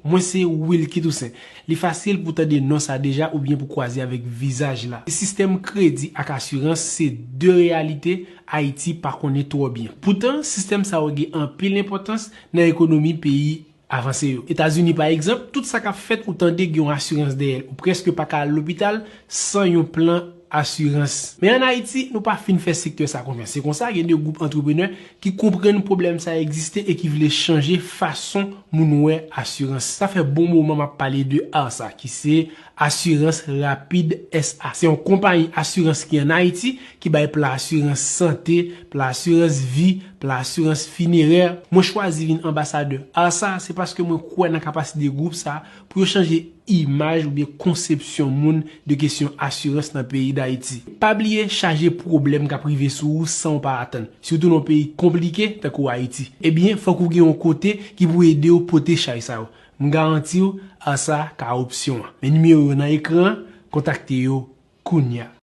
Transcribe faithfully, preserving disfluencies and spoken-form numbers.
Mwen se Wilky Toussaint. Li fasil pou tande non sa deja oubyen pou kwaze avèk vizaj la. Sistèm kredi ak asirans se de reyalite Ayiti pa konnen twò byen. Poutan, sistèm sa yo gen anpil enpòtans nan ekonomi peyi avanse yo. Etazini, pa egzanp, tout sa k ap fèt ou tande gen yon asirans dèyè l. Ou prèske pa ka al lopital san yon plan asirans. Men ann Ayiti, nou pa fin fè sektè sa konfyans. Se konsa, gen de gwoup antreprenè ki konprann pwoblèm sa egziste e ki vle chanje fason moun wè asirans. Sa fè bon moman m ap pale de ARSA, ki se Asirans Rapid S A. Se yon konpayi asirans ki ann Ayiti, ki bay plan asirans sante, plan asirans vi, plan asirans finerè. Mwen chwazi vin anbasadè ARSA, se paske mwen kwè nan kapasite gwoup sa pou yo chanje imaj oubyen konsepsyon moun de kesyon asirans nan peyi Dayiti. Pa bliye chaje pwoblèm k ap rive sou ou san w pa atann, sitou nan yon peyi konplike tankou Ayiti. Ebyen, fòk ou gen yon kote ki pou ede w pote chay sa yo. M garanti w, ARSA ka opsyon an. Men nimewo yo nan ekran an, kontakte yo kounye a.